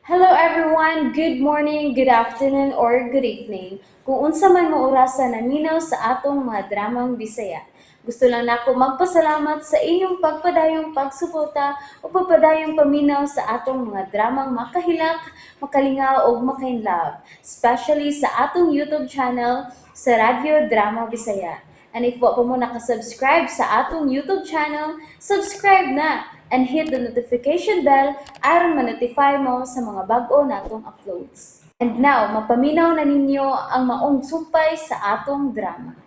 Hello everyone! Good morning, good afternoon, or good evening. Kung unsa man mo orasa naminaw sa atong mga dramang Bisaya. Gusto lang nako magpasalamat sa inyong pagpadayong pagsuporta o pagpadayong paminaw sa atong mga dramang makahilak, makalingaw ug makainlove, especially sa atong YouTube channel sa Radyo Drama Bisaya. And if wa pa mo nakasubscribe sa atong YouTube channel, subscribe na and hit the notification bell aron ma-notify mo sa mga bag-o natong uploads. And now, mapaminaw na ninyo ang maong sumpay sa atong drama.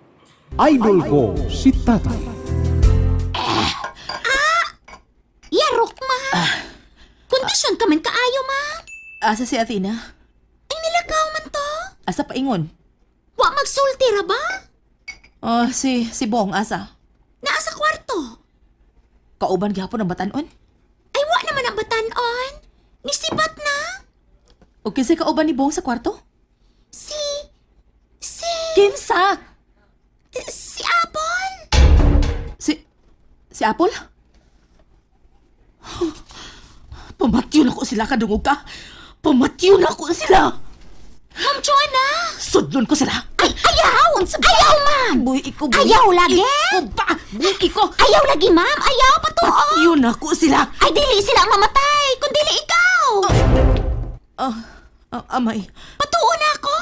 Idol ko si Tatay. Yarok, ma! Kondisyon ka man kaayo, ma! Asa si Athena? Ay, nilakaw man to! Asa paingon? Wa magsulti ra ba? Oh, si Bong asa. Naa sa kwarto. Kauban gihapon ang batanon. Ay, wa naman ang batanon. Nisibat na. O kinsay kauban ni Bong sa kwarto? Si Kinsa? Si Apple. Si Apple? Pamatyo na ko sila, kadungog ka. Pamatyo na ko sila. Ma'am Joanna! Sudlon ko sila. Ay, ayaw! Ayaw, ma'am! Buhi ko, buhi. Ayaw lagi! Iko ba? Buhi ko. Ayaw lagi, ma'am! Ayaw, patuo! Patyo na ko sila. Ay, dili sila ang mamatay, kung dili ikaw! Ah, ah, amay. Patuo na ako!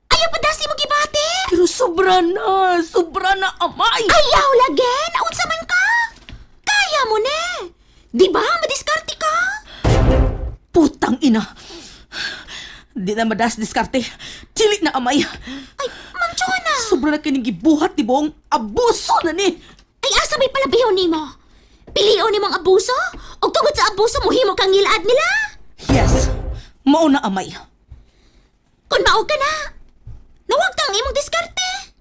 Ayaw pa dasi mo gibati! Pero sobra na. Sobra na, amay. Ayaw lagi! Naunsa man ka! Kaya mo na! Di ba? Madiskarte ka! Putang ina. Di na madas diskarte. Dili na amay. Ay, Ma'am Joanna! Sobra na kining gibuhat ni Bong. Abuso na ni. Ay, asa may palabiho nimo? Pilion nimo ang abuso? O tungod sa abuso, muhimo kang ngilaad nila? Yes. Mao na amay. Kung mao ka na, nawag kang imong diskarte.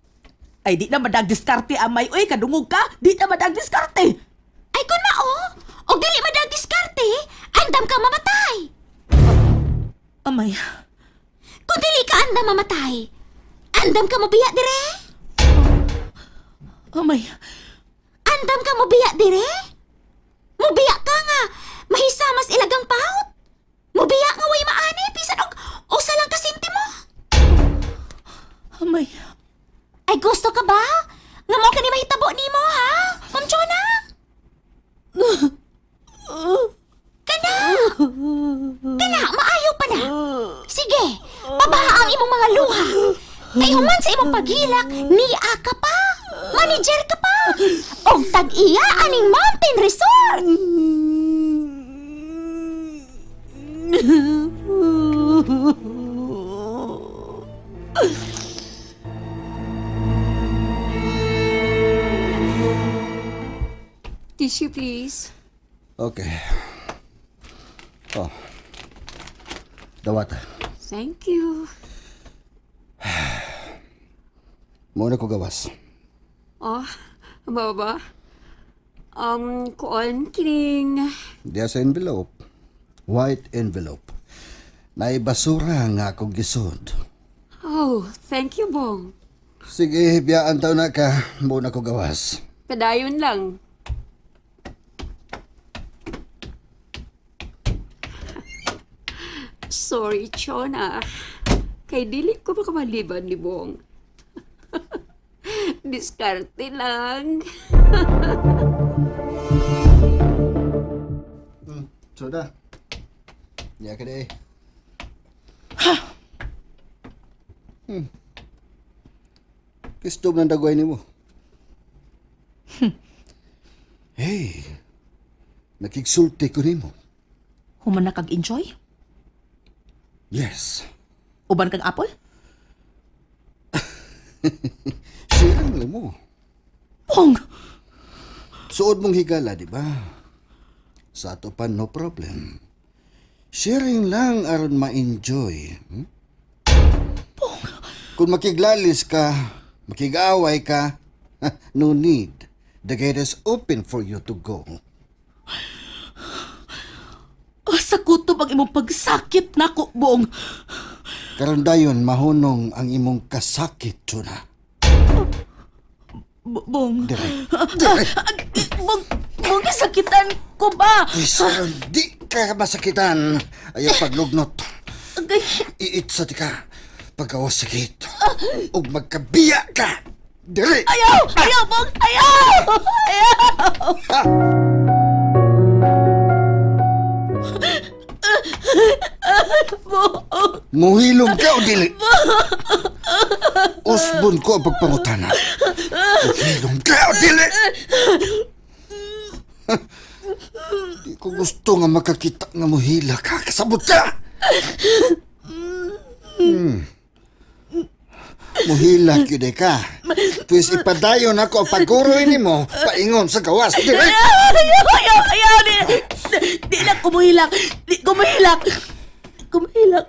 Ay di na madag diskarte amay. Uy, kadungog ka. Di na madag diskarte. Ay, kung mao, o dili madag diskarte, andam ka mamatay. Amay. Kung dili ka andam mamatay, andam ka mobiya dire. Amay. Andam ka mobiya dire. Mobiya ka nga, mahisamas ilagang paut. Mobiya nga way maani, bisan og usa lang ka sentimo. Amay. Ay, gusto ka ba? Nga mo ka ni mahitabo nimo, ha? Ma'am Chona? Kana! Kana, maayo pa na. Sige, pabaha ang imong mga luha. Kay human sa imong paghilak, niya ka pa. Manager ka pa. Og tag-iya aning Mountain Resort. Tissue, please. Okay. Oh. Dawata. Thank you. Muna ko gawas. Oh, baba. Kuan kining. Diya sa envelope. White envelope. Naibasura nga akong gisod. Oh, thank you, Bong. Sige, biyaan taon na ka. Muna ko gawas. Padayon lang. Sorry, Chona. Kay dili ko makamaliban ni Bong. Diskarte lang. Soda. Diya ka di. Kistob ng dagway nimo. Hey. Nakigsulti ko nimo. Human na kag enjoy? Yes. Uban kag Apple? Sharing lang mo. Bong! Suod mong higala, di ba? Sa ato pa, no problem. Sharing lang aron ma-enjoy. Kung makiglalis ka, makig-away ka, no need. The gate is open for you to go. Asa kutob ang imong pagsakit nako, Bong. Karon dayon mahunong ang imong kasakit, Chuna. Bong. Dire. Dire. Bong. Bong, gisakitan ko ba? Please, aron di ka masakitan. Ayaw paglugnot. Agay, Iit sa ti ka. Pagawas sakit. Ug magkabiya ka. Dili! ayaw! Ayaw, Bong! Ayaw! Ayaw! Bong! Muhilom ka o dili? Usbon ko ang pagpangutana. Muhilom ka o dili? Di ko gusto nga makakita nga muhila ka. Kasabot ka! Muhila gyud eh ka. Pwes ipadayon ako ang pagkuroy nimo paingon sa gawas. Dili! Ayaw! Ayaw! Ayaw! Ayaw! Di, di, di na kumuhilak! Di kumuhilak! Kumuhilak!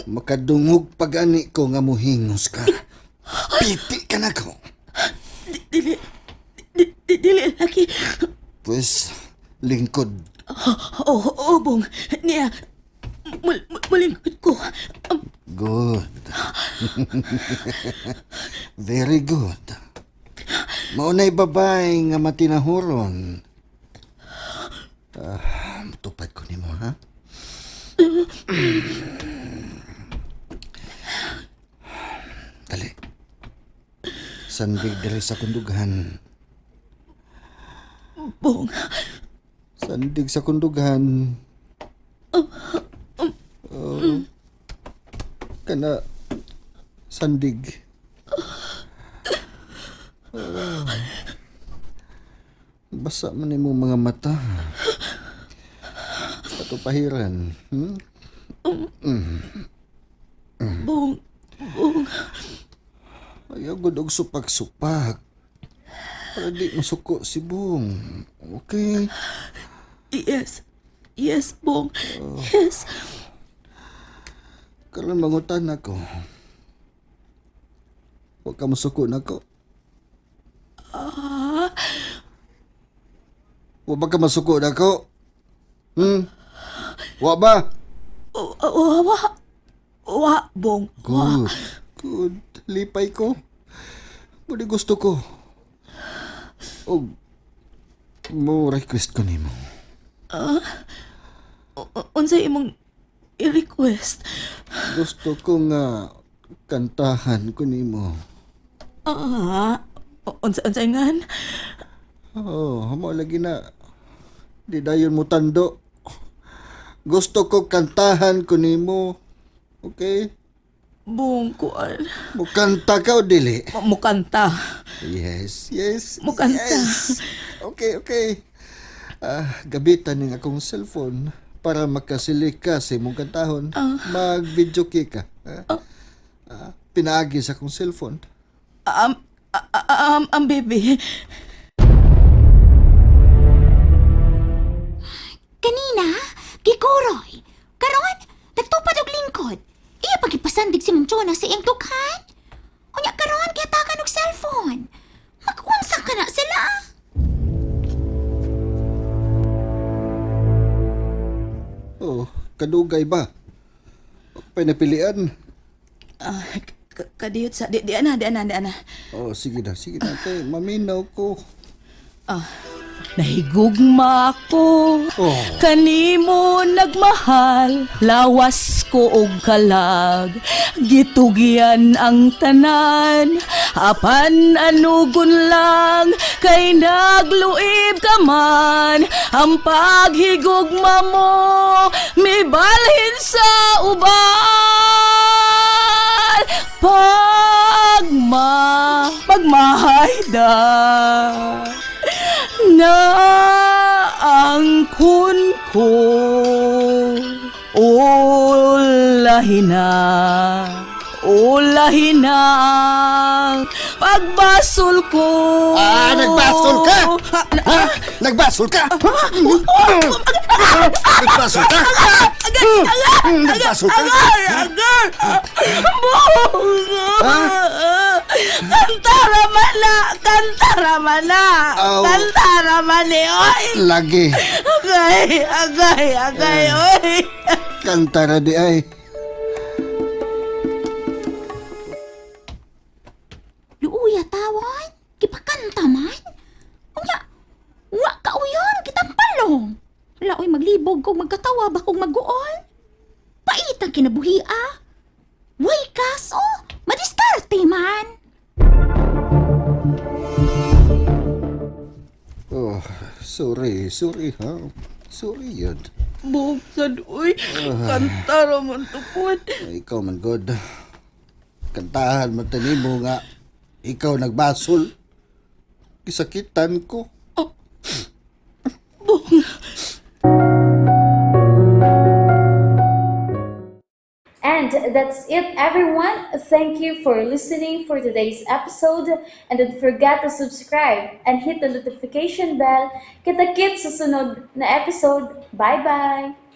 Makadungog pag-ani ko nga muhingos ka. Piti ka na ko. Di, dili, di, di, dili, laki. Pwes, lingkod. Oo, oh, oh, Bong. Niya, mulingkod ko. Good. Very good. Maunay babay nga matinahuron. Ah, tupad ko nimo ha. Dali. Sandig diri sa kundughan. Bong, Sandig sa kundughan. Oh. Kana sandig. Oh. Basa man imong mga mata. Patupahiran. Bong, Bong. Ayaw gud og supak-supak. Para di masuko si Bong. Okay. Yes. Yes, Bong. Yes. Karon mangutan ako. Wa ka masuko nako. Ah, Wa ba ka masuko nako? Wa ba? wa, wa, wa, Bong. Wa. Good. Good. Lipay ko. Muna gusto ko. Og mo request ko nimo. Unsay imong i-request? Gusto ko nga kantahan ko nimo. Ah, unsa ngan? Oh, mo lagi na. Di dayon mo tando. Gusto ko kantahan ko nimo. Okay? Bong, kuan. Mukanta ka o dili? Mukanta. Yes, yes. Mukanta. Yes. Okay, okay. Ah, gabitan ning akong cellphone para makasili ka sa imong kantahon. Mag-video kay ka. Ah? Ah, pinaagi sa akong cellphone. Baby. Kanina, gikuroy. Karon, nagtupad og lingkod. Iya pagipasandig si Mong Chona sa iyang dughan. Unya karon gihatagan og cellphone. Mag-unsa ka na sila. Oh, kadugay ba? Pinapilian. Ah, kadiyot sa di di ana, di ana, di ana. Oh, sige na, sige na. Kay, maminaw ko. Ah, nahigugma ko. Oh. Kanimo nagmahal, lawas ko og kalag. Gitugyan ang tanan, apan anugon lang kay nagluib ka man. Ang paghigugma mo mibalhin sa uban. Pagmahayda na ang kun ko ulahin na ang pagbasol ko. Ah, nagbasol ka? Ha? Nagbasol ka? Nagbasol ka? Nagbasol ka? Agar! Agar! Bong! Kanta raman na! Kanta raman na! Aw. Kanta raman ni oy! Lagi. Agay! Agay! Agay! Oy! Kanta ra di ay. Luuya tawa. Wala oy maglibog kog magkatawa ba kog maguol. Pait ang kinabuhi ah. Way kaso, madiskarte man. Oh, sorry, sorry ha. Sorry yun. Buong sad, uy. Kanta ra man to pod. Ay, ikaw man god. Kantahan man mo nga ikaw nagbasol. Gisakitan ko. Bong. And that's it, everyone. Thank you for listening for today's episode. And don't forget to subscribe and hit the notification bell. Kita-kits sa sunod na episode. Bye-bye!